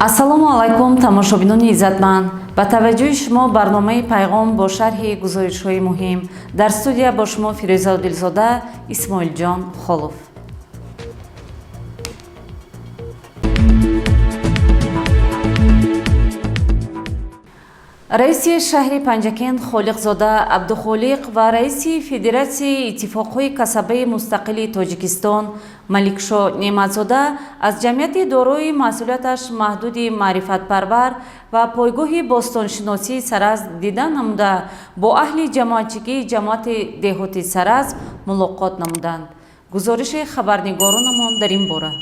Ассалому алайкум, тамошобинони иззатманд. Ба таваҷҷӯҳи шумо барномаи «Пайғом» бо шарҳи гузоришҳои муҳим. Дар студия бо шумо Фирӯза Одилзода, Исмоилҷон Холов. Раиси шаҳри Панҷакент Холиқзода Абдухолиқ ва раиси Федератсияи иттифоқҳои касабаи мустақили Тоҷикистон Маликшо Неъматзода аз ҷамъияти дорои масъулияташ маҳдуди «Маърифатпарвар» ва пойгоҳи бостоншиносии Саразм дида намуда, бо аҳли ҷамоатчигии ҷамоати деҳоти Саразм мулоқот намуданд. Гузориши хабарнигоронамон дар ин бора.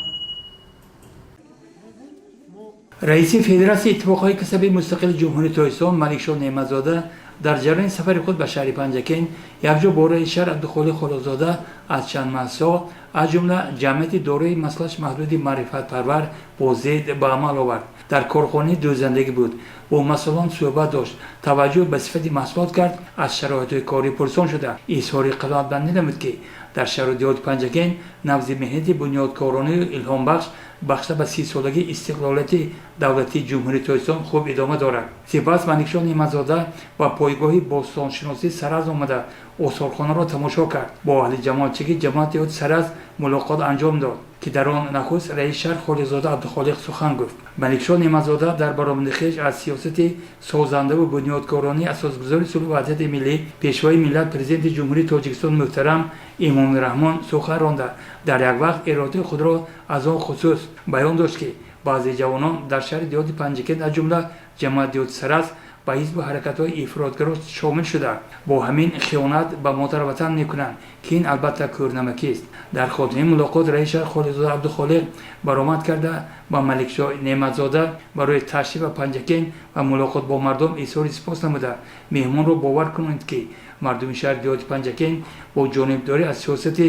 Раиси Федератсияи иттифоқҳои касабии мустақили Ҷумҳурии Тоҷикистон Маликшо Неъматзода дар ҷараёни сафари худ ба шаҳри Панҷакент якҷо бо раиси шаҳр Абдухолиқ Холиқзода аз чанд муассисаҳо, аз ҷумла ҷамъияти дорои масъулияташ маҳдуди «Маърифатпарвар» боздид ба амал овард. Дар корхонаи дӯзандагӣ буд, бо масъулон суҳбат дошт, таваҷҷӯҳ ба сифати маҳсулот кард, аз шароитҳои корӣ пурсон шуда, изҳори қаноатмандӣ намуд, ки дар шаҳру деҳоти Панҷакент набзи меҳнати бунёдкоронаю илҳомбахш бахшида ба 30-солагии истиқлолияти давлатии Ҷумҳурии Тоҷикистон хуб идома дорад. Сипас Маликшо Неъматзода ба пойгоҳи бостоншиносии Саразм омада, осорхонаро тамошо кард, бо аҳли ҷамоатчигии ҷамоати деҳоти Саразм мулоқот анҷом дод, ки дар он нахуст раиси шаҳр Холиқзода Абдухолиқ сухан гуфт. Маликшо Неъматзода дар баромади хеш аз сиёсати созандаву бунёдкоронии асосгузори сулҳу ваҳдати миллӣ, Пешвои миллат, Президенти Ҷумҳурии Тоҷикистон муҳтарам Эмомалӣ Раҳмон сухан ронда, дар як вақт эродҳои худро аз он хусус баён дошт, ки баъзе ҷавонон дар шаҳри деҳоти Панҷакент, аз ҷумла ҷамоати деҳоти Саразм, ба ҳизбу ҳаракатҳои ифротгаро шомил шуда, бо ҳамин хиёнат ба модарватан мекунанд, ки ин албатта кӯрнамакист. Дар хотимаи мулоқот раиси шаҳр Холиқзода Абдухолиқ баромад карда, ба Маликшо Неъматзода барои ташриф ба Панҷакент ва мулоқот бо мардум изҳори сипос намуда, меҳмонро бовар кунанд, ки мардуми шаҳри деҳоти Панҷакент бо ҷонибдорӣ аз сиёсати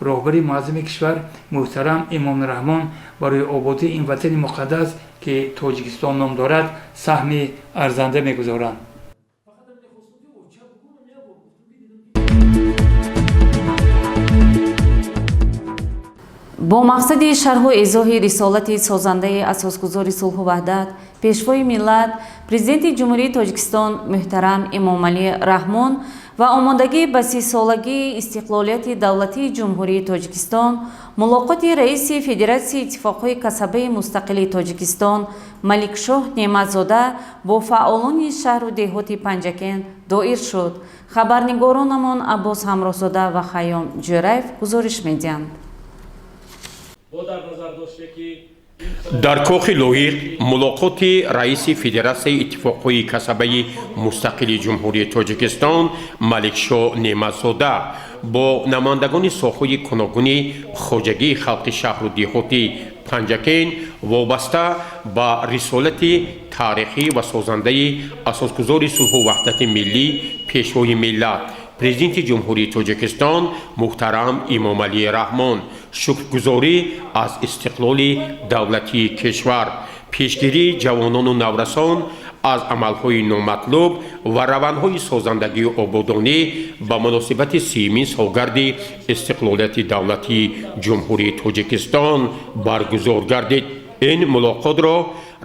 роҳбари муаззами кишвар муҳтарам Эмомалӣ Раҳмон барои ободии ин ватани муқаддас, ки Тоҷикистон ном дорад, саҳми арзанда мегузоранд. Бо мақсади шарҳу эзоҳи рисолати созандаи асосгузори сулҳу ваҳдат, Пешвои миллат, Президенти Ҷумҳурии Тоҷикистон муҳтарам Эмомалӣ Раҳмон ва омодагӣ ба 30-солагии истиқлолияти давлатии Ҷумҳурии Тоҷикистон мулоқоти раиси Федератсияи иттифоқҳои касабаи мустақили Тоҷикистон Маликшоҳ Неъматзода бо фаъолони шаҳру деҳоти Панҷакент доир шуд. Хабарнигоронамон Аббос Ҳамроҳзода ва Хайём Ҷӯраев гузориш медиҳанд. Дар кохи Лоиқ мулоқоти раиси Федератсияи иттифоқҳои касабаи мустақили Ҷумҳурии Тоҷикистон Маликшо Неъматзода бо намояндагони соҳаҳои гуногуни хоҷагии халқи шаҳру деҳоти Панҷакент вобаста ба рисолати таърихӣ ва созандаи асосгузори сулҳу ваҳдати миллӣ, Пешвои миллат, Президенти Ҷумҳурии Тоҷикистон муҳтарам Эмомалӣ Раҳмон, шукргузорӣ аз истиқлоли давлатии кишвар, пешгирии ҷавонону наврасон аз амалҳои номатлуб ва равандҳои созандагию ободонӣ ба муносибати 30-умин солгарди истиқлолияти давлатии Ҷумҳурии Тоҷикистон баргузор гардид. Ин мулоқотро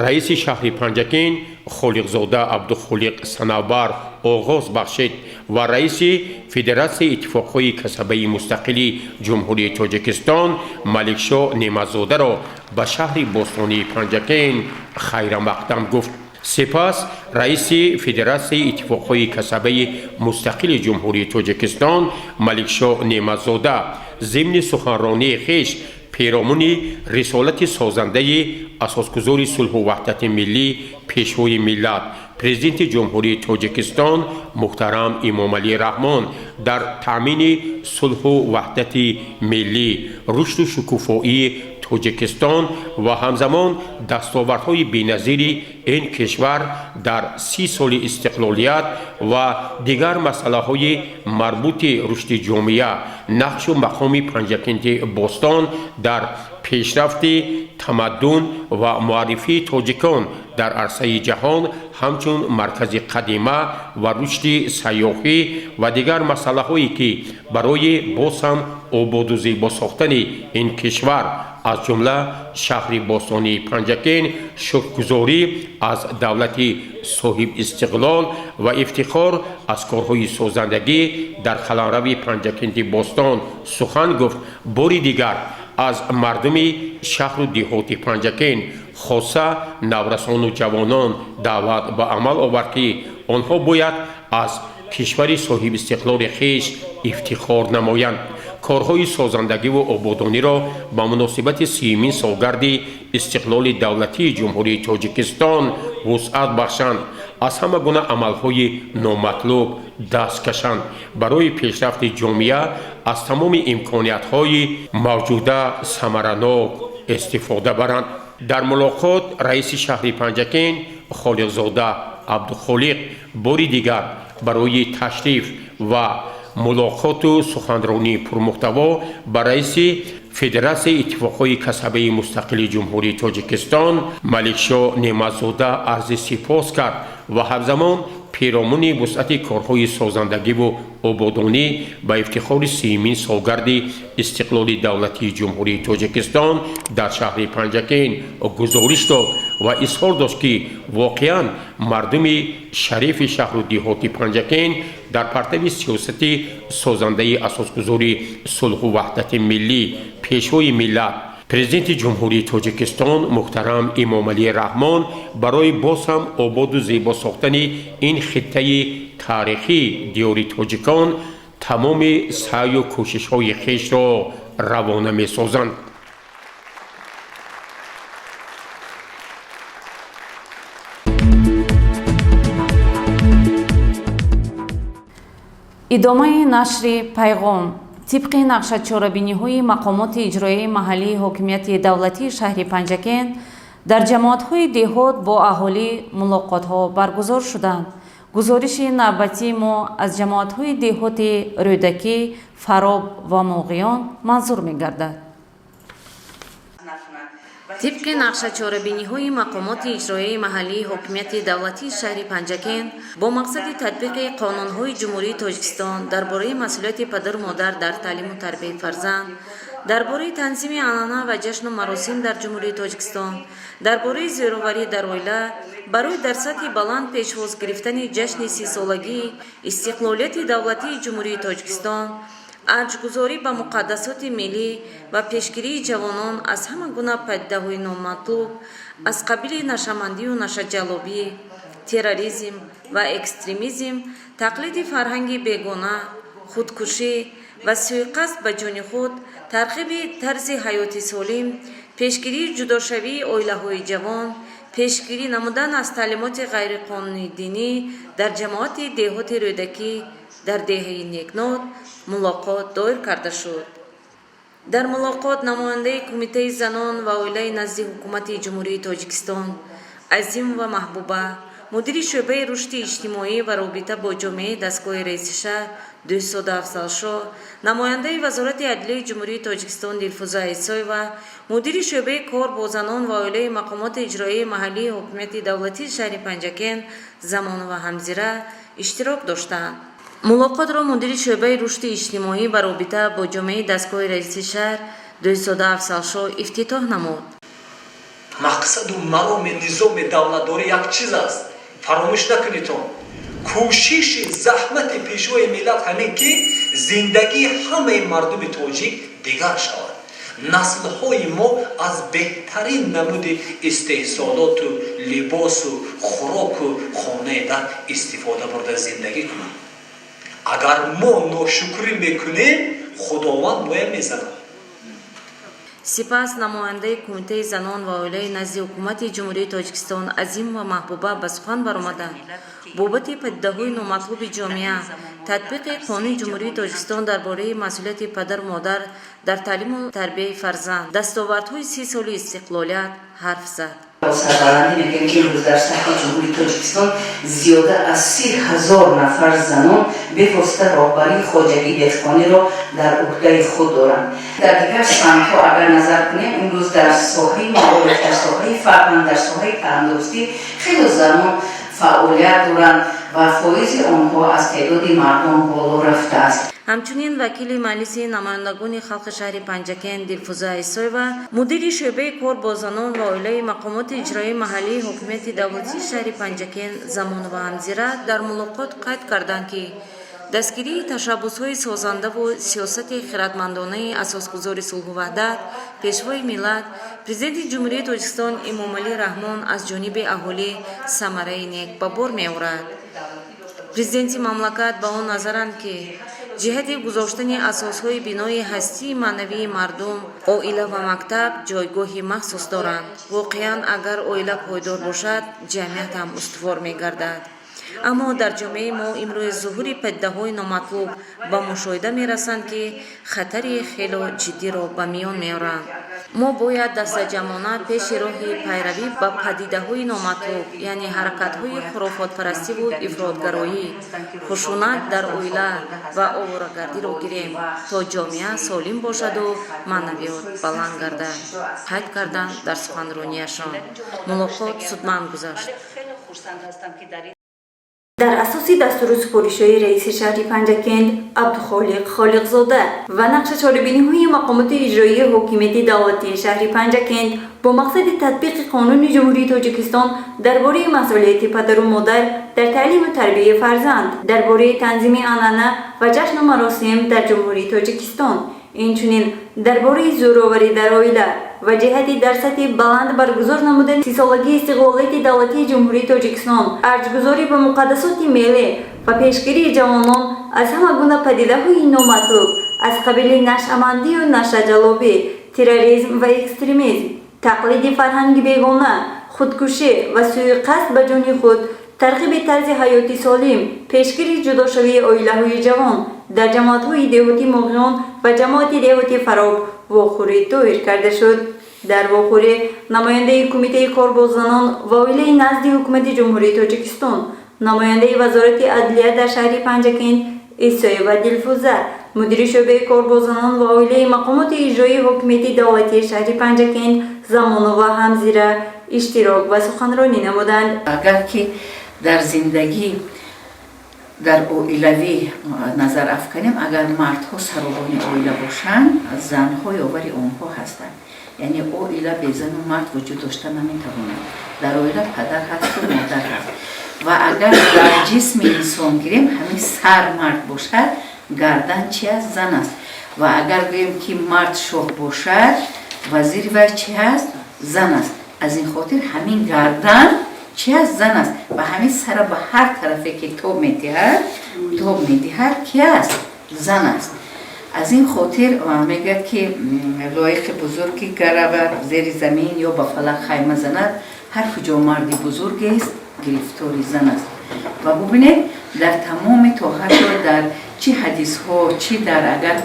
раиси шаҳри Панҷакент Холиқзода Абдухолиқ Санавбар оғоз бахшид ва раиси Федератсияи иттифоқҳои касабаи мустақили Ҷумҳурии Тоҷикистон Маликшо Неъматзодаро ба шаҳри бостонии Панҷакент хайрамақдам гуфт. Сипас раиси Федератсияи иттифоқҳои касабаи мустақили Ҷумҳурии Тоҷикистон Маликшо Неъматзода зимни суханронии хеш перомуни рисолати созандаи асосгузори сулҳу ваҳдати миллӣ, Пешвои миллат, Президенти Ҷумҳурии Тоҷикистон муҳтарам Эмомалӣ Раҳмон дар таъмини сулҳу ваҳдати миллӣ, рушду шукуфоии Тоҷикистон ва ҳамзамон дастовардҳои беназири ин кишвар дар 30 соли истиқлолият ва дигар масъалаҳои марбути рушди ҷомеа, нақшу мақоми Панҷакенти бостон дар Пешрафти тамаддун ва муаррифии тоҷикон дар арсаи ҷаҳон ҳамчун маркази қадима ва рушди сайёҳӣ ва дигар масъалаҳое, ки барои боз ҳам ободу зебо сохтани ин кишвар, аз ҷумла шаҳри бостонии Панҷакент, шукргузорӣ аз давлати соҳибистиқлол ва ифтихор аз корҳои созандагӣ дар қаламрави Панҷакенти бостон сухан гуфт. Бори дигар аз мардуми шаҳру деҳоти Панҷакент, хоса наврасону ҷавонон, даъват ба амал овард, ки онҳо бояд аз кишвари соҳибистиқлоли хеш ифтихор намоянд, корҳои созандагиву ободониро ба муносибати 30-умин солгарди истиқлоли давлатии Ҷумҳурии Тоҷикистон вусъат бахшанд, аз ҳама гуна амалҳои номатлуб даст кашанд, барои пешрафти ҷомеа аз тамоми имкониятҳои мавҷуда самаранок истифода баранд. Дар мулоқот раиси шаҳри Панҷакент Холиқзода Абдухолиқ бори дигар барои ташриф ва мулоқоту суханронии пурмуҳтаво ба раиси Федератсияи иттифоқҳои касабаи мустақили Ҷумҳурии Тоҷикистон Маликшо Неъматзода арзи сипос кард ва ҳамзамон перомуни вусъати корҳои созандагиву ободонӣ ба ифтихори 30-умин солгарди истиқлоли давлатии Ҷумҳурии Тоҷикистон дар шаҳри Панҷакент гузориш дод ва изҳор дошт, ки воқеан мардуми шарифи шаҳру деҳоти Панҷакент дар партави сиёсати созандаи асосгузори сулҳу ваҳдати миллӣ, Пешвои миллат, Президенти Ҷумҳурии Тоҷикистон муҳтарам Эмомалӣ Раҳмон барои боз ҳам ободу зебо сохтани ин хиттаи таърихии диёри тоҷикон тамоми саъю кӯшишҳои хешро равона месозанд. Идомаи нашри пайғом. Тибқи нақшачорабиниҳои мақомоти иҷроияи маҳаллии ҳокимияти давлатии шаҳри Панҷакент дар ҷамоатҳои деҳот бо аҳолӣ мулоқотҳо баргузор шуданд. Гузориши навбатии мо аз ҷамоатҳои деҳоти Рӯдакӣ, Фароб ва Моғиён манзур мегардад. Тибқи нақшачорабиниҳои мақомоти иҷроияи маҳаллии ҳокимияти давлатии шаҳри Панҷакент бо мақсади татбиқи қонунҳои Ҷумҳурии Тоҷикистон дар бораи масъулияти падару модар дар таълиму тарбияи фарзанд, дар бораи танзими анъана ва ҷашну маросим дар Ҷумҳурии Тоҷикистон, дар бораи зӯроварӣ дар оила, барои дар сатҳи баланд пешвоз гирифтани ҷашни 30-солагии истиқлолияти давлатии Ҷумҳурии Тоҷикистон, арҷгузорӣ ба муқаддасоти миллӣ ва пешгирии ҷавонон аз ҳама гуна падидаҳои номатлуб аз қабили нашъамандию нашъаҷаллобӣ, терроризм ва экстремизм, тақлиди фарҳанги бегона, худкушӣ ва сӯиқасд ба ҷони худ, тарғиби тарзи ҳаёти солим, пешгирии ҷудошавии оилаҳои ҷавон, пешгирӣ намудан аз таълимоти ғайриқонунии динӣ дар ҷамоати деҳоти Рӯдакӣ дар деҳаи Некнот мулоқот доир карда шуд. Дар мулоқот намояндаи Кумитаи занон ва оилаи назди Ҳукумати Ҷумҳурии Тоҷикистон Азимова Маҳбуба, мудири шӯъбаи рушди иҷтимоӣ ва робита бо ҷомеаи дастгоҳи раиси шаҳр Дӯстзода Афзалшоҳ, намояндаи Вазорати адлияи Ҷумҳурии Тоҷикистон Дилфуза Исоева, мудири шӯъбаи кор бо занон ва оилаи мақомоти иҷроияи маҳаллии ҳокимияти давлатии шаҳри Панҷакент Замонова Ҳамзира иштирок доштанд. Мулоқотро мудири шӯъбаи рушди иҷтимоӣ ва робита бо ҷомеаи дастгоҳи раиси шаҳр Дӯстзода Афзалшоҳ ифтитоҳ намуд. Мақсаду мароми низоми давлатдорӣ як чиз аст, фаромӯш накунедон. Кӯшиши заҳмати Пешвои миллат ҳамин ки зиндагии ҳамаи мардуми тоҷик дигар шавад, наслҳои мо аз беҳтарин намуди истеҳсолоту либосу хӯроку хонаи дар истифода бурда зиндагӣ кунанд. Агар мо ношукрӣ мекунем, Худованд моя мезанад. Сипас намояндаи Кумитаи занон ва оилаи назди Ҳукумати Ҷумҳурии Тоҷикистон Азимова Маҳбуба ба сухан баромада, бобати падидаҳои номатлуби ҷомеа, татбиқи Қонуни Ҷумҳурии Тоҷикистон дар бораи масъулияти падару модар дар таълиму тарбияи фарзанд, дастовардҳои 30 соли истиқлолият ҳарф зад. Бо сарбаландӣ мегӯем, ки имрӯз дар сатҳи Ҷумҳурии Тоҷикистон зиёда аз 30 000 нафар занон бевосита роҳбарии хоҷагии деҳқониро дар уҳдаи худ доранд. Дар дигар самтҳо агар назар кунем, имрӯз дар соҳаи маориф, дар соҳаи фарҳанг, дар соҳаи тандурустӣ хело занон фаъолият доранд ва фоизи онҳо аз теъдоди мардон боло рафтааст. Ҳамчунин вакили Маҷлиси намояндагони халқи шаҳри Панҷакент Дилфуза Исоева, мудири шӯъбаи кор бо занон ва оилаи мақомоти иҷроии маҳаллии ҳокимияти давлатии шаҳри Панҷакент Замонова Ҳамзира дар мулоқот қайд карданд, ки дастгирии ташаббусҳои созандаву сиёсати хиратмандонаи Асосгузори сулҳу ваҳдат, Пешвои миллат, Президенти Ҷумҳурии Тоҷикистон Эмомалӣ Раҳмон аз ҷониби аҳолӣ самараи нек ба бор меорад. Президенти мамлакат ба он назаранд, ки ҷиҳати гузоштани асосҳои бинои ҳастии маънавии мардум оила ва мактаб ҷойгоҳи махсус доранд. Воқеан, агар оила пойдор бошад, ҷамъият ҳам устувор мегардад. Аммо дар ҷомеаи мо имрӯз зуҳури падидаҳои номатлуб ба мушоҳида мерасанд, ки хатари хело ҷиддиро ба миён меоранд. Мо бояд дастаҷамъона пеши роҳи пайравӣ ба падидаҳои номатлуб, яъне ҳаракатҳои хурофотпарастиву ифротгароӣ, хушунат дар оила ва оворагардиро гирем, то ҷомеа солим бошаду маънавиёт баланд гардад, қайд карданд дар суханронияшон. Мулоқот судманд гузашт. Дар асоси дастуру супоришҳои раиси шаҳри Панҷакент Абдухолиқ Холиқзода ва нақшачорабиниҳои мақомоти иҷроии ҳокимияти давлатии шаҳри Панҷакент бо мақсади татбиқи Қонуни Ҷумҳурии Тоҷикистон дар бораи масъулияти падару модар дар таълиму тарбияи фарзанд, дар бораи танзими анъана ва ҷашну маросим дар Ҷумҳурии Тоҷикистон, инчунин дар бораи зӯроварӣ дар оила ва ҷиҳати дар сатҳи баланд баргузор намудани 30-солагии истиқлолияти давлатии Ҷумҳурии Тоҷикистон, арҷгузорӣ ба муқаддасоти миллӣ ва пешгирии ҷавонон аз ҳама гуна падидаҳои номатлуб аз қабили нашъамандию нашъаҷалобӣ, терроризм ва экстремизм, тақлиди фарҳанги бегона, худкушӣ ва сӯиқасд ба ҷони худ, тарғиби тарзи ҳаёти солим, пешгири ҷудошавии оилаҳои ҷавон дар ҷамоатҳои деҳоти Моғиён ва ҷамоати деҳоти Фароб вохӯрӣ доир карда шуд. Дар вохӯрӣ намояндаи Кумитаи кор бо занон ва оилаи назди Ҳукумати Ҷумҳурии Тоҷикистон, намояндаи Вазорати адлия дар шаҳри Панҷакент Исоева Дилфуза, мудири шӯъбаи кор бо занон ва оилаи мақомоти иҷроии ҳокимияти давлатии шаҳри Панҷакент Замонова Ҳамзира иштирок ва суханронӣ намуданд. Агар ки дар зиндагӣ, дар оилавӣ назар афканем, агар мардҳо саровони оила бошанд, занҳо ёвари онҳо ҳастанд. Яъне оила бе зану мард вуҷуд дошта наметавонад. Дар оила падар ҳасту модар ҳаст. Ва агар дар ҷисми инсон гирем, ҳамин сар мард бошад, гардан чи аст? Зан аст. Ва агар гӯем, ки мард шоҳ бошад, вазири вай чи ҳаст? Зан аст. Аз ин хотир ҳамин гардан чи аст? Зан аст. Ва ҳамин сара ба ҳар тарафе ки тоб медиҳад, ки аст? Зан аст. Аз ин хотир мегӯяд, ки лоиқи бузурги гаравад зери замин ё ба фалак хайма занад, ҳар куҷо марди бузургест, гирифтори зан аст. Ва бубинед, дар тамоми, то ҳатто дар чи ҳадисҳо, чи дар, агар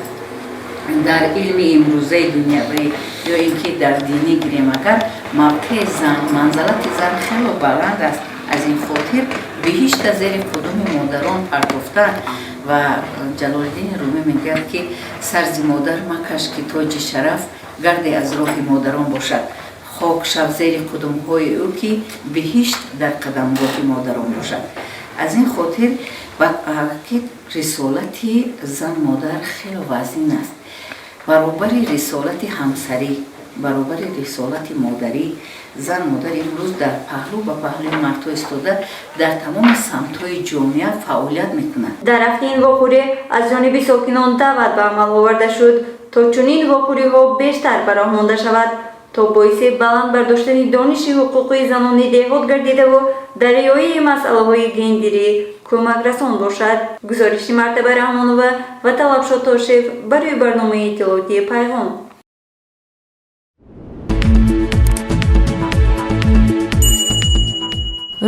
дар илми имрӯзаи дунявӣ ё ин ки дар динӣ гирем, агар мавқеи зан, манзалати зан хело баланд аст. Аз ин хотир биҳишта зери қудуми модарон партофта. Ва Ҷалолиддини Румӣ мегӯяд, ки сар зи модар макаш, ки тоҷи шараф гарде аз роҳи модарон бошад, хок шав зери қудумҳои ӯ, ки биҳишт дар қадамгоҳи модарон бошад. Аз ин хотир ки рисолати зан модар хело вазнин аст. Баробари рисолати ҳамсарӣ, баробари рисолати модарӣ, зан модар имрӯз дар паҳлӯ ба паҳлӯи мардҳо истода, дар тамоми самтҳои ҷомеа фаъолият мекунад. Дар рафти ин вохӯрӣ аз ҷониби сокинон даъват ба амал оварда шуд, то чунин вохӯриҳо бештар ба роҳ монда шавад, то боиси баланд бардоштани дониши ҳуқуқии занони деҳот гардидаву дар риояи масъалаҳои гендерӣ кӯмакрасон бошад. Гузориши Мартаба Раҳмонова ва Талабшо Тошев барои барномаи иттилоотии «Пайғом».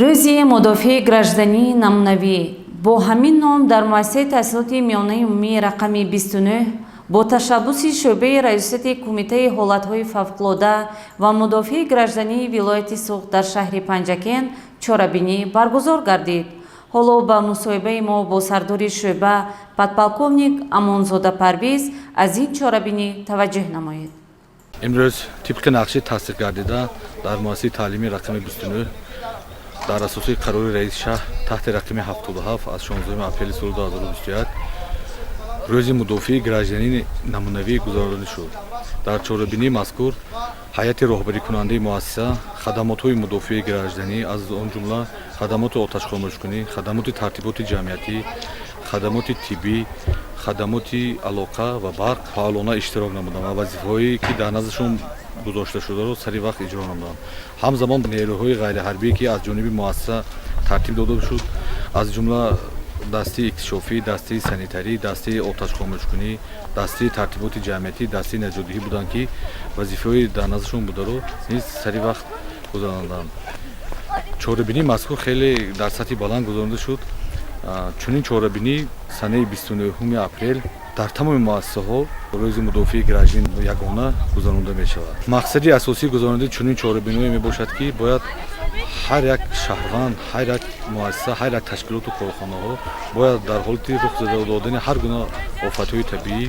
Рӯзи мудофиаи граждании намунавӣ бо ҳамин ном дар муассисаи таҳсилоти миёнаи умумии рақами 29 Бо ташаббуси шӯъбаи раёсати Кумитаи ҳолатҳои фавқулода ва мудофиаи граждании вилояти Суғд дар шаҳри Панҷакент чорабинӣ баргузор гардид. Ҳоло ба мусоҳибаи мо бо сардори шӯъба подполковник Амонзода Парвиз аз ин чорабинӣ таваҷҷӯҳ намоед. Имрӯз тибқи нақши тасдиқ гардида дар муассисаи таълимии рақами 29 дар асоси қарори раиси шаҳр таҳти рақами 77 аз 16 апрели соли 2021 рӯзи мудофиаи гражданини намунавӣ гузаронида шуд. Дар чорабинии мазкур ҳайати роҳбарикунандаи муассиса, хадамотҳои мудофиаи гражданӣ, аз он ҷумла хадамоти оташхомӯшкунӣ, хадамоти тартиботи ҷамъиятӣ, хадамоти тиббӣ, хадамоти алоқа ва барқ фаъолона иштирок намуданд ва вазифаҳое ки дар наздашон гузошта шударо сари вақт иҷро намуданд. Ҳамзамон нерӯҳои ғайриҳарбие ки аз ҷониби муассиса тартиб дода шуд, аз ҷумла дастаи иктишофӣ, дастаи санитарӣ, дастаи оташхомӯшкунӣ, дастаи тартиботи ҷамъиятӣ, дастаи наҷотдиҳӣ буданд, ки вазифаҳои дар наздашон бударо низ сари вақт гузаронданд. Чорабинии мазкур хеле дар сатҳи баланд гузаронида шуд. Чунин чорабинӣ санаи 29 апрел дар тамоми муассисаҳо рӯзи мудофиаи гражданин ягона гузаронида мешавад. Мақсади асосии гузаронидани чунин чорабиниҳое мебошад, ки бояд ҳар як шаҳрванд, ҳар як муассиса, ҳар як ташкилоту корхонаҳо бояд дар ҳолати рух додани ҳар гуна офатҳои табиӣ,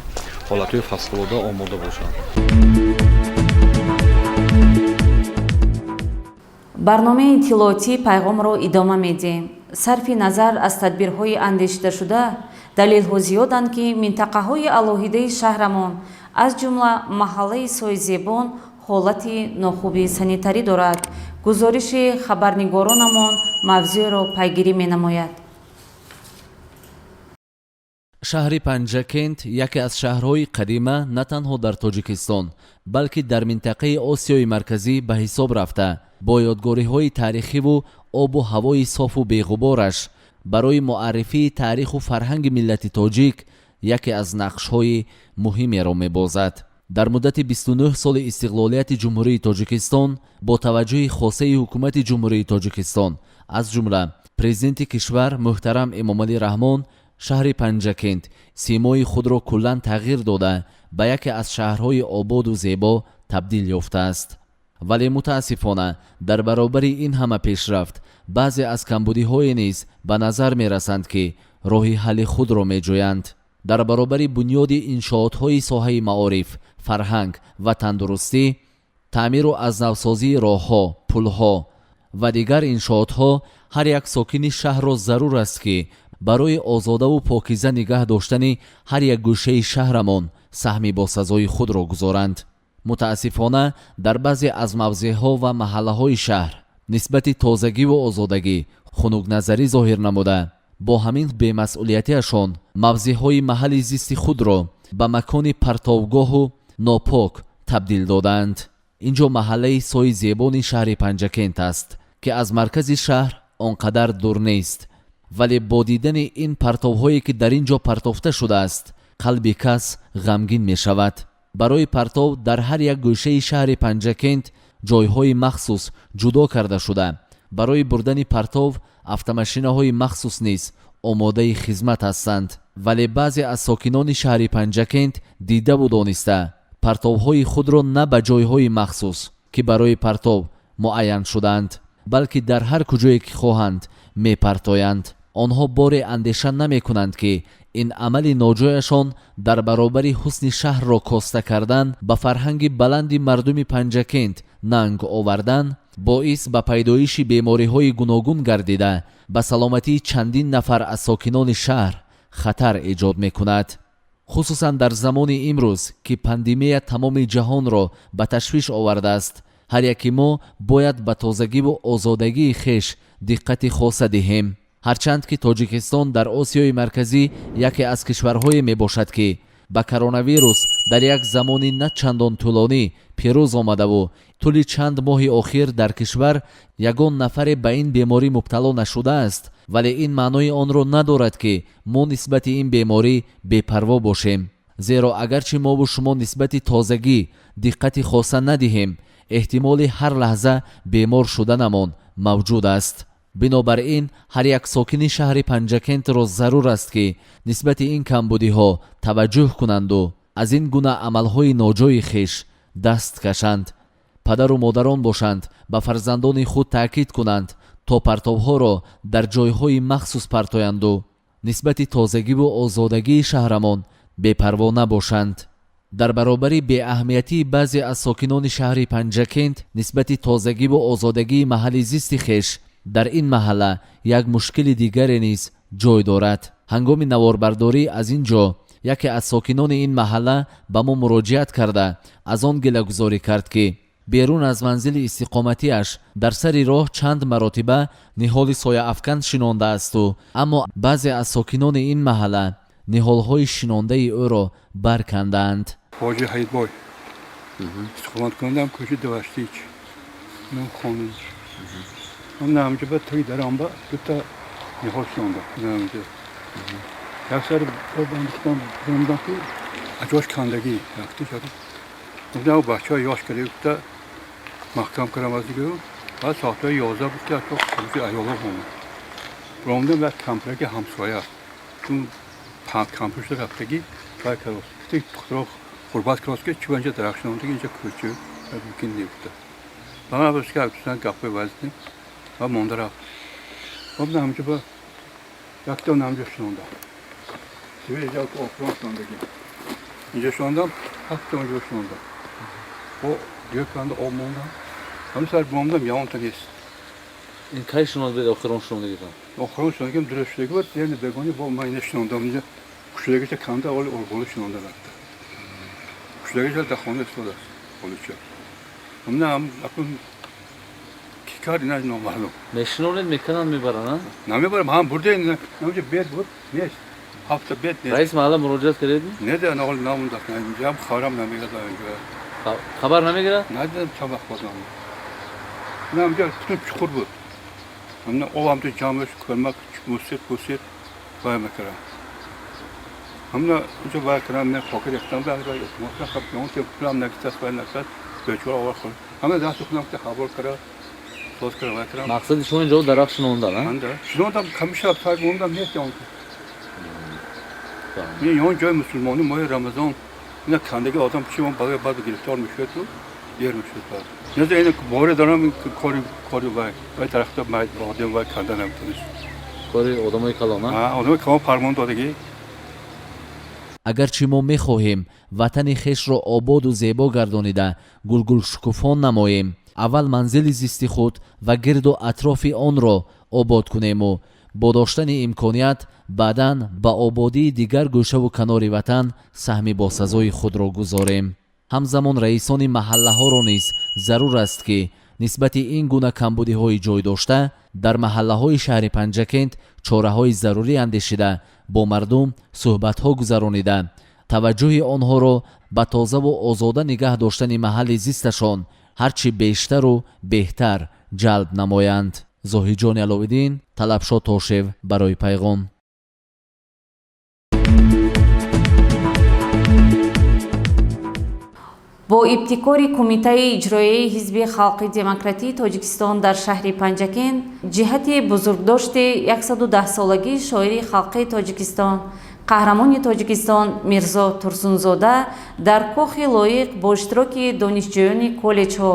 ҳолатҳои фавқулода омода бошанд. Барномаи иттилоотии пайғомро идома медиҳем. Сарфи назар аз тадбирҳои андешидашуда, далелҳо зиёданд, ки минтақаҳои алоҳидаи шаҳрамон, аз ҷумла маҳаллаи Сойзебон, ҳолати нохуби санитарӣ дорад. Гузориши хабарнигоронамон мавзӯъро пайгирӣ менамояд. Шаҳри Панҷакент яке аз шаҳрҳои қадима на танҳо дар Тоҷикистон, балки дар минтақаи Осиёи Марказӣ ба ҳисоб рафта, бо ёдгориҳои таърихиву обу ҳавои софу беғубораш барои муаррифии таъриху фарҳанги миллати тоҷик яке аз нақшҳои муҳимеро мебозад. Дар муддати 29 соли истиқлолияти Ҷумҳурии Тоҷикистон бо таваҷҷӯҳи хосаи ҳукумати Ҷумҳурии Тоҷикистон, аз ҷумла президенти кишвар муҳтарам Эмомалӣ Раҳмон, шаҳри Панҷакент симои худро куллан тағйир дода, ба яке аз шаҳрҳои ободу зебо табдил ёфтааст. Вале мутаассифона дар баробари ин ҳама пешрафт баъзе аз камбудиҳое низ ба назар мерасанд, ки роҳи ҳалли худро меҷӯянд. Дар баробари бунёди иншоотҳои соҳаи маориф, фарҳанг ва тандурустӣ, таъмиру аз навсозии роҳҳо, пулҳо ва дигар иншоотҳо, ҳар як сокини шаҳрро зарур аст, ки барои озодаву покиза нигаҳ доштани ҳар як гӯшаи шаҳрамон саҳми босазои худро гузоранд. Мутаассифона дар баъзе аз мавзеъҳо ва маҳаллаҳои шаҳр нисбати тозагиву озодагӣ хунукназарӣ зоҳир намуда, бо ҳамин бемасъулиятиашон мавзеъҳои маҳалли зисти худро ба макони партовгоҳу нопок табдил додаанд. Ин ҷо маҳаллаи Сои Зебони шаҳри Панҷакент аст, ки аз маркази шаҳр он қадар дур нест, вале бо дидани ин партовҳое ки дар ин ҷо партофта шудааст, қалби кас ғамгин мешавад. Барои партов дар ҳар як гӯшаи шаҳри Панҷакент ҷойҳои махсус ҷудо карда шуда, барои бурдани партов автомашинаҳои махсус низ омодаи хизмат ҳастанд. Вале баъзе аз сокинони шаҳри Панҷакент дидаву дониста партовҳои худро на ба ҷойҳои махсус, ки барои партов муайян шудаанд, балки дар ҳар куҷое ки хоҳанд мепартоянд. Онҳо боре андеша намекунанд, ки ин амали ноҷояшон дар баробари ҳусни шаҳрро коста кардан, ба фарҳанги баланди мардуми Панҷакент нанг овардан, боис ба пайдоиши бемориҳои гуногун гардида, ба саломатии чандин нафар аз сокинони шаҳр хатар эҷод мекунад. Хусусан дар замони имрӯз, ки пандемия тамоми ҷаҳонро ба ташвиш овардааст, ҳар яки мо бояд ба тозагиву озодагии хеш диққати хоса диҳем. Ҳарчанд ки Тоҷикистон дар Осиёи Марказӣ яке аз кишварҳое мебошад, ки ба коронавирус дар як замони на чандон тӯлонӣ пирӯз омадаву тӯли чанд моҳи охир дар кишвар ягон нафаре ба ин беморӣ мубтало нашудааст, вале ин маънои онро надорад, ки мо нисбати ин беморӣ бепарво бошем. Зеро агарчи мову шумо нисбати тозагӣ диққати хоса надиҳем, эҳтимоли ҳар лаҳза бемор шуданамон мавҷуд аст. Бинобар ин ҳар як сокини шаҳри Панҷакентро зарур аст, ки нисбати ин камбудиҳо таваҷҷӯҳ кунанду Аз ин гуна амалҳои ноҷои хеш даст кашанд. Падару модарон бошанд, ба фарзандони худ таъкид кунанд, то партовҳоро дар ҷойҳои махсус партоянду нисбати тозагиву озодагии шаҳрамон бепарво набошанд. Дар баробари беаҳамиятии баъзе аз сокинони шаҳри Панҷакент нисбати тозагиву озодагии маҳалли зисти хеш, дар ин маҳалла як мушкили дигаре низ ҷой дорад. Ҳангоми наворбардорӣ аз ин ҷо яке аз сокинони ин маҳалла ба мо муроҷиат карда, аз он гилагузорӣ кард, ки берун аз манзили истиқоматиаш дар сари роҳ чанд маротиба ниҳоли сояафкан шинондаасту, аммо баъзе аз сокинони ин маҳалла ниҳолҳои шинондаи ӯро баркандаанд. Ҳоҷи Ҳайдбой, истиқоматкунандаам кӯчи Деваштич, хона. Намҷа ба таги дарамба дута ниҳол шинондам. Намҷа як сари бандихтам, ки аҷош кандагӣ бачаҳо ёш карда гуфта маҳкам кардам аз дигар. Баъд соатҳои 11 буд, ки хуруҷи аёло омад. Ромдам, як кампираки ҳамсоя чун кампир шуда рафтагӣ вай кард, духтаро ғурбат кард, ки чӣ инҷа дарахт шинондаги, инҷа кӯча мумкин не гуфта. Ба ман ки гапҳои вазнин ва монда рафт. Намҷа ба якта намҷа шинондам, охирон шинондагӣ инҷа шинондам, ҳафта онҷо шинондам, бо дигар канда об мондам. Ҳамин сар бомдам, ягонта нест. Ин кай шинондед охирон шинондагитон? Охирон шинондагим дуруст шудаги буд, яъне бегони бо ман ина шинондам. Инҷа кушудагиша канда, оли орболо шинонда рафта, кушудагиша дар хона истодааст олича. Ҳамна акун ки кард, ина номаълум. Мешинонед, мекунанд, мебаранд? Намебарам, ҳам бурде, намҷа бед буд, нест, ҳафта бед нест. Раис маҳалла муроҷиат кардед? Не, оли намондааст, инҷа хабарам намегирад. Инҷа хабар намегирад? Надидам чанд вақт боз намонд. Инҷа бутун чуқур буд. Ҳамна об ҳамту ҷамъ кӯрмак мусир пусир вай мекардам. Ҳамна инҷо вай кардам, не хока рехтам, пулам нагитаст, вай накард, бечора овар хӯрд. Ҳамна дасти худам ки хабор кара, соз кара, вай кардам. Мақсади шумо инҷо дарахт шинондан? Шинондам, ҳамеша таг мондам, нест он. Ин ҷои мусулмонӣ, моҳи Рамазон ина кандаги одам чи баъд баъд гирифтор мешуд, дер мешуд. Баъд неза ина боре дорам, кори вай дарахта одам вай канда наметонист. Кори одамои калон. Одамои калон фармон додагӣ. Агарчи мо мехоҳем ватани хешро ободу зебо гардонида, гулгулшукуфон намоем, аввал манзили зисти худ ва гирду атрофи онро обод кунему бо доштани имконият баъдан ба ободии дигар гӯшаву канори ватан саҳми босазои худро гузорем. Ҳамзамон раисони маҳаллаҳоро низ зарур аст, ки нисбати ин гуна камбудиҳои ҷой дошта дар маҳаллаҳои шаҳри Панҷакент чораҳои зарурӣ андешида, бо мардум суҳбатҳо гузаронида, таваҷҷӯҳи онҳоро ба тозаву озода нигаҳ доштани маҳалли зисташон ҳарчи бештару беҳтар ҷалб намоянд. Зоҳидҷони Аловиддин, Талабшо Тошев барои «Пайғом». Бо ибтикори Кумитаи иҷроияи Ҳизби халқи демократии Тоҷикистон дар шаҳри Панҷакент ҷиҳати бузургдошти 110-солагии шоири халқии Тоҷикистон, қаҳрамони Тоҷикистон Мирзо Турсунзода дар кохи Лоиқ бо иштироки донишҷӯёни коллеҷҳо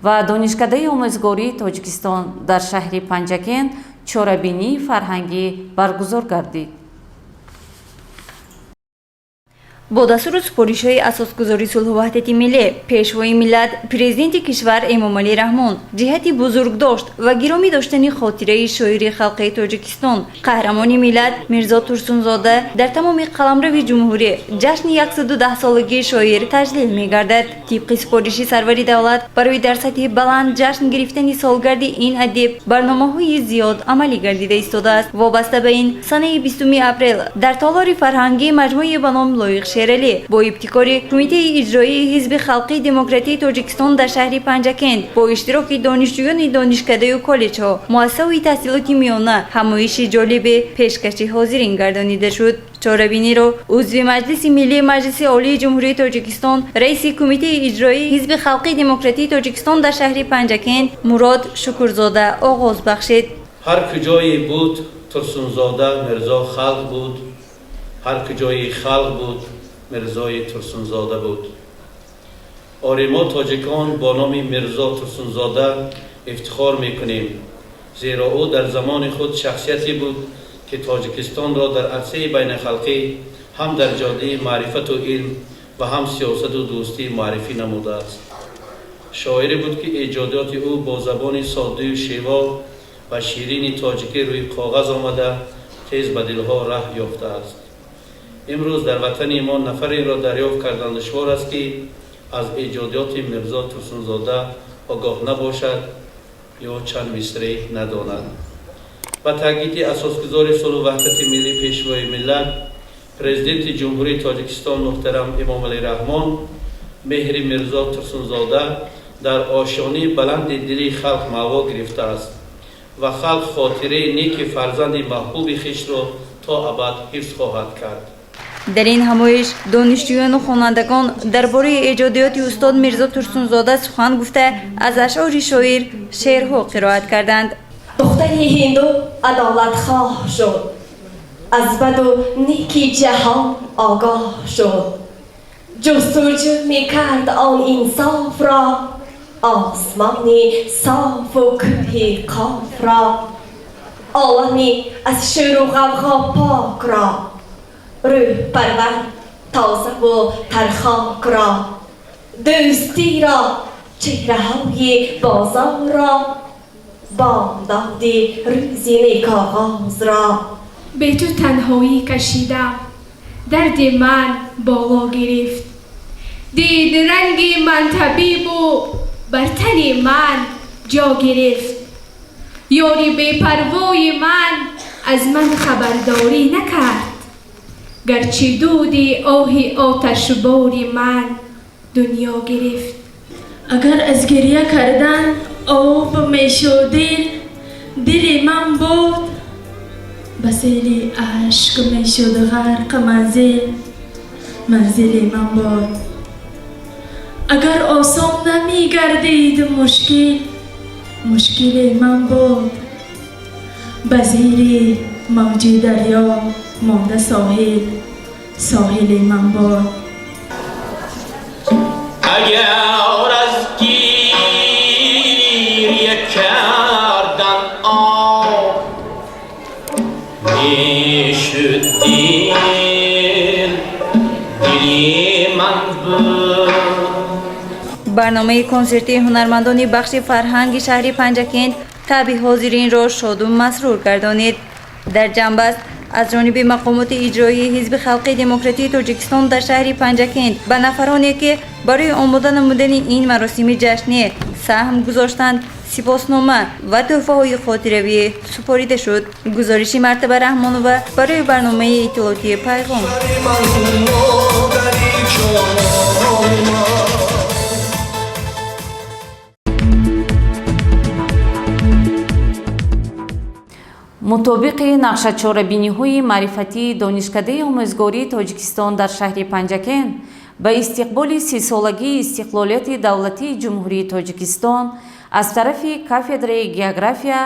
ва Донишкадаи омӯзгории Тоҷикистон дар шаҳри Панҷакент чорабинии фарҳангӣ баргузор гардид. Бо дастуру супоришҳои асосгузори сулҳу ваҳдати миллӣ, Пешвои миллат, Президенти кишвар Эмомалӣ Раҳмон, ҷиҳати бузургдошт ва гиромӣ доштани хотираи шоири халқи Тоҷикистон, қаҳрамони миллат Мирзо Турсунзода дар тамоми қаламрави ҷумҳурӣ ҷашни 110-солагии шоир таҷлил мегардад. Тибқи супориши сарвари давлат, барои дар сатҳи баланд ҷашн гирифтани солгарди ин адиб барномаҳои зиёд амалӣ гардида истодааст. Вобаста ба ин, санаи 20 апрел дар толори фарҳангии маҷмӯи ба ном Лоиқ Шералӣ бо ибтикори Кумитаи иҷроии Ҳизби халқии демократии Тоҷикистон дар шаҳри Панҷакент бо иштироки донишҷӯёни донишкадаю коллеҷҳо, муассисаҳои таҳсилоти миёна ҳамоиши ҷолибе пешкаши ҳозирин гардонида шуд. Чорабиниро узви Маҷлиси Миллии Маҷлиси Олии Ҷумҳурии Тоҷикистон, раиси Кумитаи иҷроии Ҳизби халқии демократии Тоҷикистон дар шаҳри Панҷакент Мурод Шукурзода оғоз бахшид. Ҳар куҷое буд Турсунзода Мирзо, халқ буд, ҳар куҷои халқ буд. Мирзои Турсунзода буд. Оре, мо тоҷикон бо номи Мирзо Турсунзода ифтихор мекунем, зеро ӯ дар замони худ шахсияте буд, ки Тоҷикистонро дар арсаи байналхалқӣ ҳам дар ҷодаи маърифату илм ва ҳам сиёсату дӯстӣ муаррифӣ намудааст. Шоире буд, ки эҷодиёти ӯ бо забони соддаю шево ва ширини тоҷикӣ рӯи коғаз омада, тез ба дилҳо раҳ ёфтааст. Имрӯз дар ватани мо нафареро дарёфт кардан душвор аст, ки аз эҷодиёти Мирзо Турсунзода огоҳ набошад ё чанд мисраъ надонад. Ба таъкиди асосгузори сулҳу ваҳдати миллӣ, Пешвои миллат, Президенти Ҷумҳурии Тоҷикистон муҳтарам Эмомалӣ Раҳмон, меҳри Мирзо Турсунзода дар ошёнаи баланди дили халқ маъво гирифтааст ва халқ хотираи неки фарзанди маҳбуби хешро то абад ҳифз хоҳад кард. Дар ин ҳамоиш донишҷӯёну хонандагон дар бораи эҷодиёти устод Мирзо Турсунзода сухан гуфта, аз ашъори шоир шеърҳо қироат карданд. Духтари ҳинду адолатхоҳ шуд, аз баду неки ҷаҳон огоҳ шуд, ҷустуҷӯ мекард он инсофро, осмони софу кӯҳи Қофро, олами аз шӯру ғавғо покро, рӯҳпарвар, тозаву тархокро, дӯстиро, чеҳраҳои бозорро, бомдоди рӯзи некоғозро. Бе ту танҳоӣ кашидам, дарди ман боло гирифт, дид ранги ман табибу бар тани ман ҷо гирифт. Ёри бепарвои ман аз ман хабардорӣ накард, гарчи дуди оҳи оташбори ман дунё гирифт. Агар аз гирья кардан об мешуд дил, дили ман буд, ба сели ашк мешуд ғарқ манзил, манзили ман буд. Агар осон намегардид мушкил, мушкили ман буд, ба зери мавҷи дарё монда соҳил, соҳили ман буд. Агар аз гирья кардан об мешуд дил, дили ман буд. Барномаи консертии ҳунармандони бахши фарҳанги шаҳри Панҷакент таъби ҳозиринро шоду масрур гардонид. Дар ҷамъбаст аз ҷониби мақомоти иҷроии Ҳизби халқи демократии Тоҷикистон дар шаҳри Панҷакент ба нафароне, ки барои омода намудани ин маросими ҷашнӣ саҳм гузоштанд, сипоснома ва тӯҳфаҳои хотиравӣ супорида шуд. Гузориши Мартаба Раҳмонова барои барномаи иттилоотии «Пайғом». Мутобиқи нақшачорабиниҳои маърифатии Донишкадаи омӯзгории Тоҷикистон дар шаҳри Панҷакент ба истиқболи 30-солагии истиқлолияти давлатии Ҷумҳурии Тоҷикистон аз тарафи кафедраи география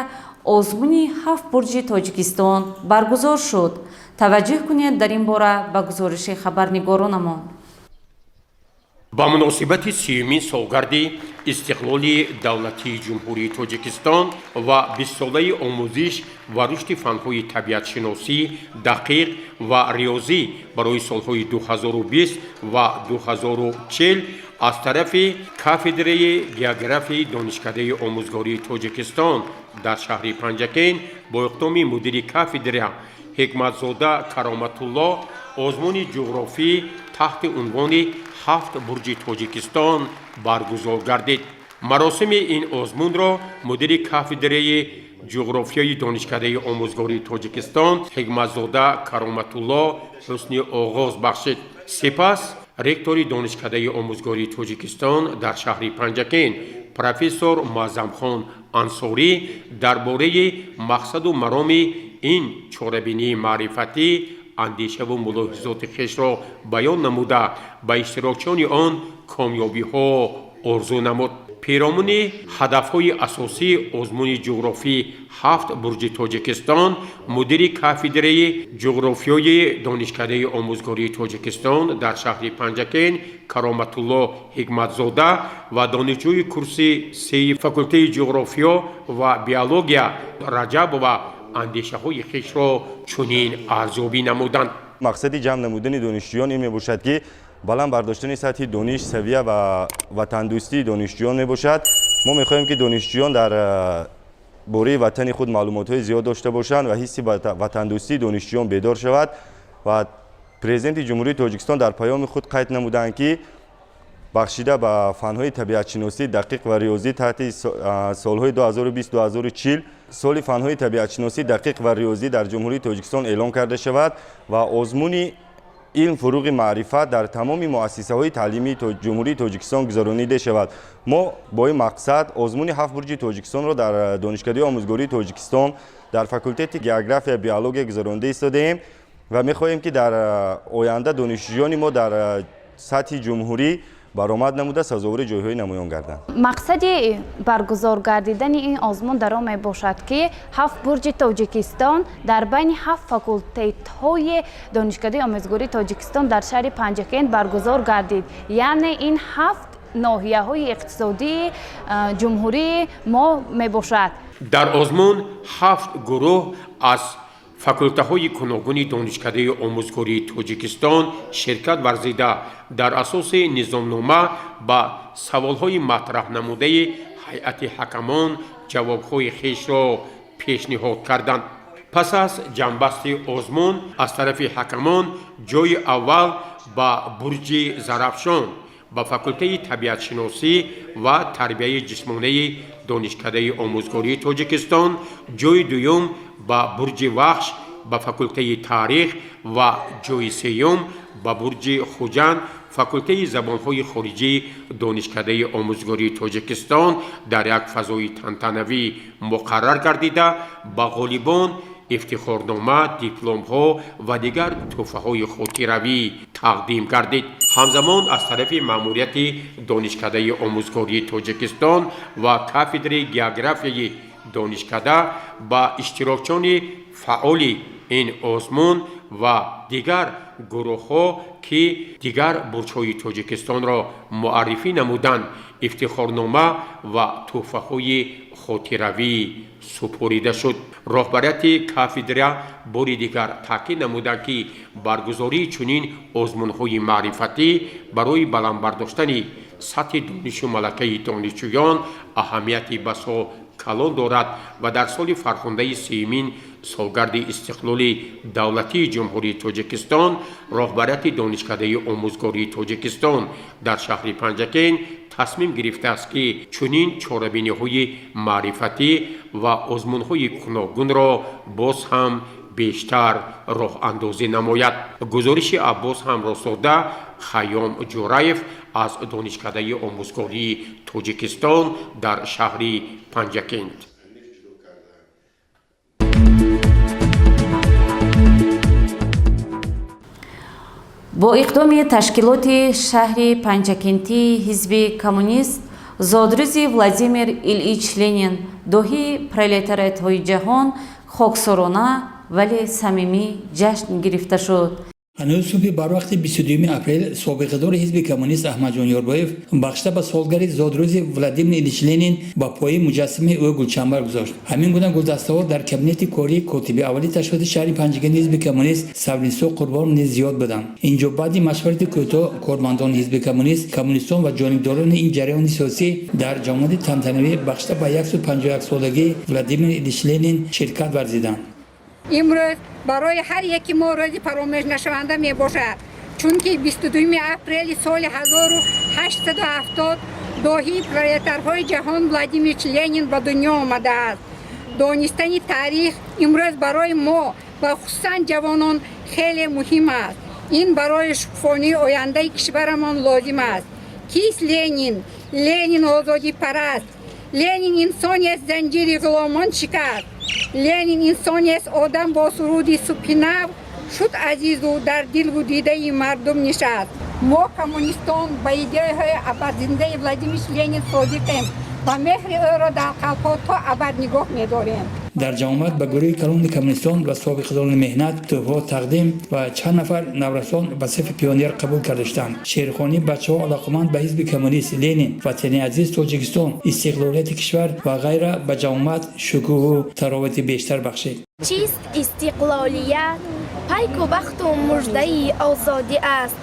озмуни «Ҳафт бурҷи Тоҷикистон» баргузор шуд. Таваҷҷӯҳ кунед дар ин бора ба гузориши хабарнигоронамон. Ба муносибати 30-юмин солгарди истиқлоли давлатии Ҷумҳурии Тоҷикистон ва 20-солаи омӯзиш ва рушди фанҳои табиатшиносӣ, дақиқ ва риёзӣ барои солҳои 2020 ва 2040 аз тарафи кафедраи географияи Донишкадаи омӯзгории Тоҷикистон дар шаҳри Панҷакент бо иқдоми мудири кафедра Ҳикматзода Кароматулло озмуни ҷуғрофӣ таҳти унвони «Ҳафт бурҷи Тоҷикистон» баргузор гардид. Маросими ин озмунро мудири кафедраи ҷуғрофияи Донишкадаи омӯзгории Тоҷикистон Ҳикматзода Кароматулло ҳусни оғоз бахшид. Сипас ректори Донишкадаи омӯзгории Тоҷикистон дар шаҳри Панҷакент, профессор Муаззамхон Ансорӣ дар бораи мақсаду мароми ин чорабинии маърифатӣ андешаву мулоҳизоти хешро баён намуда, ба иштирокчиёни он комёбиҳо орзу намуд. Пиромуни ҳадафҳои асосии озмуни ҷуғрофии ҳафт бурҷи Тоҷикистон мудири кафедраи ҷуғрофиёи Донишкадаи омӯзгории Тоҷикистон дар шаҳри Панҷакент Кароматулло Ҳикматзода ва донишҷӯи курси сеи факултети ҷуғрофиё ва биология Раҷабова андешаҳои хешро чунин арзёбӣ намуданд. Мақсади ҷамъ намудани донишҷӯён ин мебошад, ки баланд бардоштани сатҳи дониш, савия ва ватандӯстии донишҷӯён мебошад. Мо мехоҳем, ки донишҷӯён дар бораи ватани худ маълумотҳои зиёд дошта бошанд ва ҳисси ватандӯстии донишҷӯён бедор шавад. Ва президенти Ҷумҳурии Тоҷикистон дар паёми худ қайд намуданд, ки бахшида ба фанҳои табиатшиносӣ, дақиқ ва риёзӣ таҳти солҳои 2020-2040 соли фанҳои табиатшиносӣ, дақиқ ва риёзӣ дар Ҷумҳурии Тоҷикистон эълон карда шавад ва озмуни илм, фуруғи маърифат дар тамоми муассисаҳои таълимии Ҷумҳурии Тоҷикистон гузаронида шавад. Мо бо ин мақсад озмуни ҳафт бурҷи Тоҷикистонро дар Донишкадаи омӯзгории Тоҷикистон дар факултети география, биология гузаронида истодаем ва мехоҳем, ки дар оянда донишҷӯёни мо дар сатҳи ҷумҳурӣ баромад намуда сазовори ҷойҳои намоён гарданд. Мақсади баргузор гардидани ин озмун дар он мебошад, ки ҳафт бурҷи Тоҷикистон дар байни ҳафт факултетҳои Донишкадаи омӯзгории Тоҷикистон дар шаҳри Панҷакент баргузор гардид. Яъне ин ҳафт ноҳияҳои иқтисодии ҷумҳурии мо мебошад. Дар озмун ҳафт гурӯҳ аз факултаҳои гуногуни Донишкадаи омӯзгории Тоҷикистон ширкат варзида, дар асоси низомнома ба саволҳои матраҳнамудаи ҳайати ҳакамон ҷавобҳои хешро пешниҳод карданд. Пас аз ҷамъбасти озмун аз тарафи ҳакамон ҷойи аввал ба бурҷи Зарафшон, ба факултаи табиатшиносӣ ва тарбияи ҷисмонии Донишкадаи омӯзгории Тоҷикистон, ҷойи дуюм ба бурҷи Вахш, ба факултаи таърих ва ҷойи сеюм ба бурҷи Хуҷанд, факултаи забонҳои хориҷии Донишкадаи омӯзгории Тоҷикистон дар як фазои тантанавӣ муқаррар гардида, ба ғолибон ифтихорнома, дипломҳо ва дигар тӯҳфаҳои хотиравӣ тақдим гардид. Ҳамзамон аз тарафи маъмурияти Донишкадаи омӯзгории Тоҷикистон ва кафедраи географияи донишкада ба иштирокчиёни фаъоли ин озмун ва дигар гурӯҳҳо, ки дигар бурҷҳои Тоҷикистонро муаррифӣ намуданд, ифтихорнома ва тӯҳфаҳои хотиравӣ супорида шуд. Роҳбарияти кафедра бори дигар таъкид намуданд, ки баргузории чунин озмунҳои маърифатӣ барои баланд бардоштани сатҳи донишу малакаи донишҷӯён аҳамияти басо калон дорад ва дар соли фархундаи сеюмин солгарди истиқлоли давлатии Ҷумҳурии Тоҷикистон роҳбарияти Донишкадаи омӯзгории Тоҷикистон дар шаҳри Панҷакент тасмим гирифтааст, ки чунин чорабиниҳои маърифатӣ ва озмунҳои гуногунро боз ҳам бештар роҳандозӣ намояд. Гузориши Аббос Ҳамроҳзода, Хайём Ҷураев аз Донишкадаи омӯзгории Тоҷикистон дар шаҳри Панҷакент. Бо иқдоми ташкилоти шаҳри Панҷакентии Ҳизби Коммунист зодрӯзи Владимир Ильич Ленин, доҳии пролетариатҳои ҷаҳон, хоксорона вале самимӣ ҷашн гирифта шуд. Ҳанӯз субҳи барвақти 22 апрел собиқадори Ҳизби Коммунист Аҳмадҷон Ёрбоев бахшида ба солгари зодрӯзи Владимир Ильич Ленин ба пои муҷассамаи ӯ гулчамбар гузошт. Ҳамин гуна гулдастаҳо дар кабинети кории котиби аввали ташкилоти шаҳри Панҷакенти Ҳизби Коммунист Сабринисо Қурбонов низ зиёд буданд. Инҷо баъди машварати кӯтоҳ кормандони Ҳизби Коммунист, коммунистон ва ҷонибдорони ин ҷараёни сиёсӣ дар ҷамоати тантанавӣ бахшида ба 151-солагии Владимир Ильич Ленин ширкат варзиданд. Имрӯз барои ҳар яки мо рӯзи фаромӯшнашаванда мебошад, чунки 22 апрели соли 1870 доҳии пролетарҳои ҷаҳон Владимир Ленин ба дунё омадааст. Донистани таърих имрӯз барои мо ва хусусан ҷавонон хеле муҳим аст. Ин барои шукуфонии ояндаи кишварамон лозим аст. Кист Ленин? Ленин озодипараст. Ленин инсонест, занҷири ғуломон шикаст. Ленин инсонест, одам бо суруди субҳи нав шуд азизу дар дилу дидаи мардум нишаст. Мо коммунистон ба идеяҳои абадзиндаи Владимир Ленин содиқем ва меҳри ӯро дар қалбҳо то абад нигоҳ медорем. Дар ҷамоат ба гурӯҳи калони коммунистон ва собиқадорони меҳнат тӯҳфаҳо тақдим ва чанд нафар наврасон ба сафи пионер қабул карда шуданд. Шеърхонии бачаҳо алоқаманд ба ҳизби коммунист, Ленин, ватани азиз Тоҷикистон, истиқлолияти кишвар ва ғайра ба ҷамоат шукӯҳу таровати бештар бахшид. Чист истиқлолият? Пайку бахту муждаи озодӣ аст,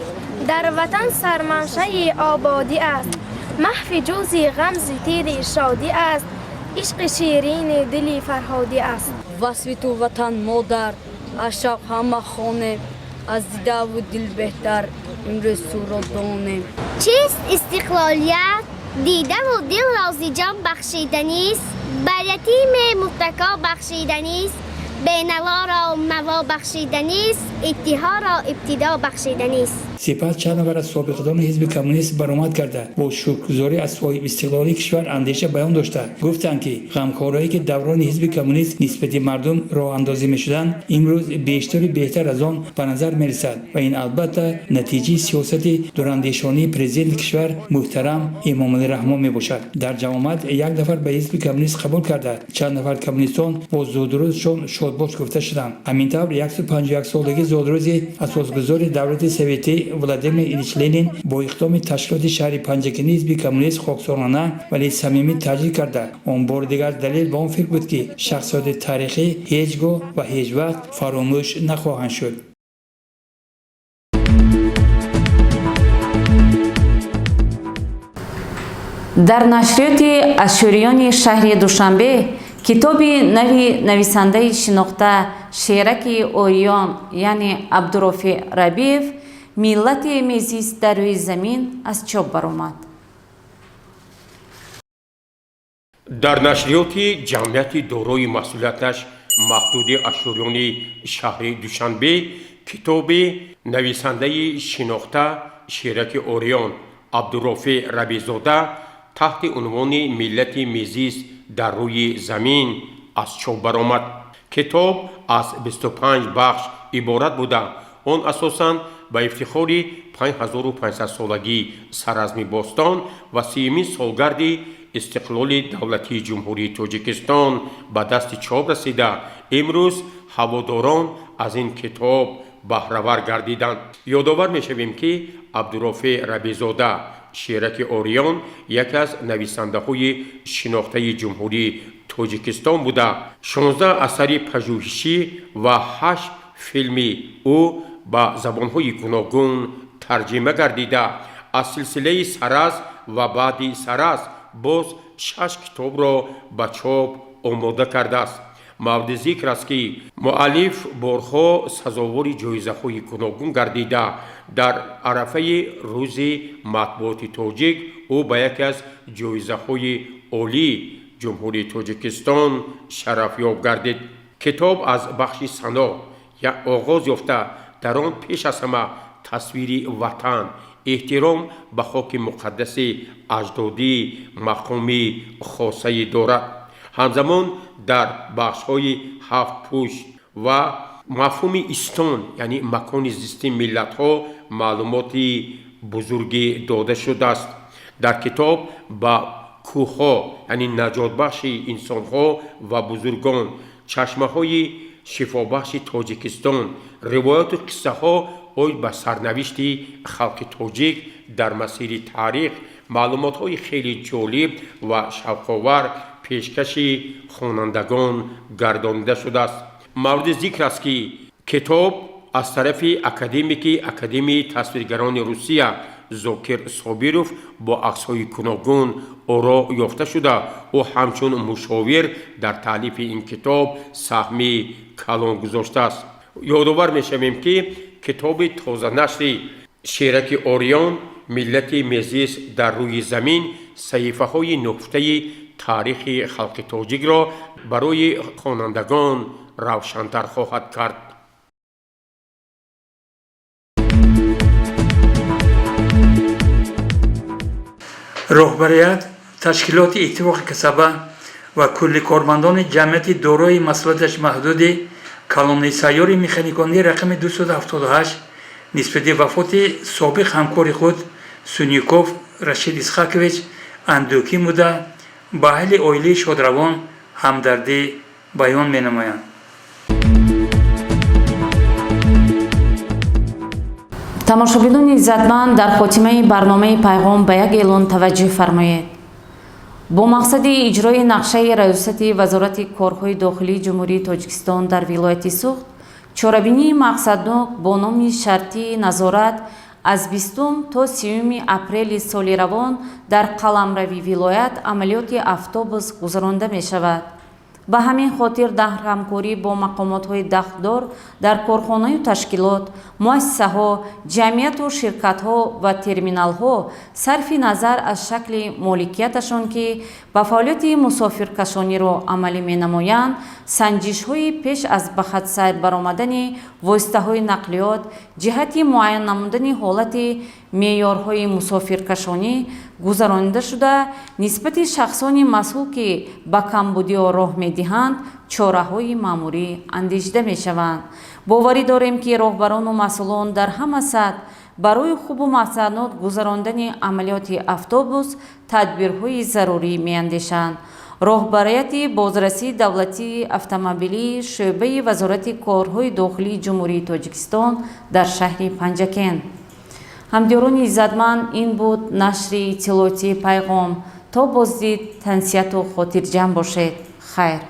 дар ватан сарманшаи ободӣ аст, маҳви ҷузи ғамзи тири шодӣ аст, ишқи ширини дили фарҳодӣ аст. Васфи ту ватан модар аз шавқ ҳама хонем, аз дидаву дил беҳтар имрӯз туро донем. Чист истиқлолият? Дидаву дилро зи ҷон бахшиданист, бар ятиме муттако бахшиданист, бенаворо маво бахшиданист, иттиҳоро ибтидо бахшиданист. Сипас чанд нафар аз собиқадорони ҳизби коммунист баромад карда, бо шукргузорӣ аз соҳибистиқлолии кишвар андеша баён дошта, гуфтанд, ки ғамхориҳое, ки даврони ҳизби коммунист нисбати мардум роҳандозӣ мешуданд, имрӯз бештару беҳтар аз он ба назар мерасад ва ин албатта натиҷаи сиёсати дурандешонии президенти кишвар муҳтарам Эмомалӣ Раҳмон мебошад. Дар ҷамоат як нафар ба ҳизби коммунист қабул карда, чанд нафар коммунистон бо зодрӯзшон шодбош гуфта шуданд. Ҳамин тавр 151 солагии зодрӯзи асосгузори давлати советӣ Владимир Ильич Ленин бо иқдоми ташкилоти шаҳри Панҷакенти ҳизби коммунист хоксоронана, вале самимӣ таҷлил карда, он бори дигар далел ба он фикр буд, ки шахсиёти таърихӣ ҳеҷ гоҳ ва ҳеҷ вақт фаромӯш нахоҳанд шуд. Дар нашриёти ашӯриёни шаҳри Душанбе китоби нави нависандаи шинохта Шераки Ориён, яъне Абдурофеъ Рабиев, «Миллате мезист дар рӯи замин» аз чоп баромад. Дар нашриёти ҷамъияти дорои масъулияташ маҳдуди ашӯриёни шаҳри Душанбе китоби нависандаи шинохта Шераки Ориён Абдурофеъ Рабизода таҳти унвони «Миллати мезист дар рӯи замин» аз чоп баромад. Китоб аз 25 бахш иборат буда, он асосан ба ифтихори 5500-солагии Саразми бостон ва сиюмин солгарди истиқлоли давлатии Ҷумҳурии Тоҷикистон ба дасти чоп расида, имрӯз ҳаводорон аз ин китоб баҳравар гардиданд. Ёдовар мешавем, ки Абдурофеъ Рабизода Шераки Ориён яке аз нависандаҳои шинохтаи Ҷумҳурии Тоҷикистон буда, 16 асари пажӯҳишӣ ва 8 филми ӯ ба забонҳои гуногун тарҷима гардида, аз силсилаи Саразм ва баъди Саразм боз 6 китобро ба чоп омода кардааст. Мавриди зикр аст, ки муаллиф борҳо сазовори ҷоизаҳои гуногун гардида, дар арафаи рӯзи матбуоти тоҷик ӯ ба яке аз ҷоизаҳои олии Ҷумҳурии Тоҷикистон шарафёб гардид. Китоб аз бахши сано оғоз ёфта, дар он пеш аз ҳама тасвири ватан, эҳтиром ба хоки муқаддаси аҷдодӣ мақоми хосае дорад. Ҳамзамон дар бахшҳои ҳафт пушт ва мафҳуми истон, яъне макони зисти миллатҳо, маълумоти бузургӣ дода шудааст. Дар китоб ба кӯҳҳо, яъне наҷотбахши инсонҳо ва бузургон, чашмаҳои шифобахши Тоҷикистон, ривояту қиссаҳо оид ба сарнавишти халқи тоҷик дар масири таърих маълумотҳои хеле ҷолиб ва шавқовар пешкаши хонандагон гардонида шудааст. Мавриди зикр аст, ки китоб аз тарафи академики Академияи тасвиргарони Русия Зокир Собиров бо аксҳои гуногун оро ёфта шуда, ӯ ҳамчун мушовир дар таълифи ин китоб саҳми калон гузоштааст. Ёдовар мешавем, ки китоби тозанашри Шераки Ориён «Миллати мезист дар рӯи замин» саҳифаҳои нуҳуфтаи таърихи халқи тоҷикро барои хонандагон равшантар хоҳад кард. Роҳбарият ташкилоти иттифоқи касаба ва кулли кормандони ҷамъияти дорои масъулияташ маҳдуди калони сайёри механиконии рақами 278 Нисбати вафоти собиқ ҳамкори худ Сунюков Рашид Исҳакович андӯҳгин буда, ба аҳли оилаи шодравон ҳамдардӣ баён менамоянд. Тамошобинони иззатманд, дар хотимаи барномаи пайғом ба як эълон таваҷҷӯҳ фармоед. Бо мақсади иҷрои нақшаи раёсати Вазорати корҳои дохилии Ҷумҳурии Тоҷикистон дар вилояти Суғд чорабинии мақсаднок бо номи шартии назорат аз 20 то 30 апрели соли равон дар қаламрави вилоят амалиёти автобус гузаронда мешавад. Ба ҳамин хотир дар ҳамкорӣ бо мақомотҳои дахлдор дар корхонаю ташкилот, муассисаҳо, ҷамъияту ширкатҳо ва терминалҳо сарфи назар аз шакли моликияташон, ки ба фаъолияти мусофиркашониро амалӣ менамоянд, санҷишҳои пеш аз ба хатсайр баромадани воситаҳои нақлиёт ҷиҳати муайян намудани ҳолати меъёрҳои мусофиркашонӣ гузаронида шуда, нисбати шахсони масъул, ки ба камбудиҳо роҳ медиҳанд, чораҳои маъмурӣ андешида мешаванд. Боварӣ дорем, ки роҳбарону масъулон дар ҳама сатҳ барои хубу мақсаднок гузарондани амалиёти автобус тадбирҳои зарурӣ меандешанд. Роҳбарияти бозрасии давлатии автомобилии шӯъбаи Вазорати корҳои дохилии Ҷумҳурии Тоҷикистон дар шаҳри Панҷакент. Ҳамдиёрони иззатманд, ин буд нашри иттилоотии пайғом. То боздид тансиҳату хотирҷамъ бошед. Хайр.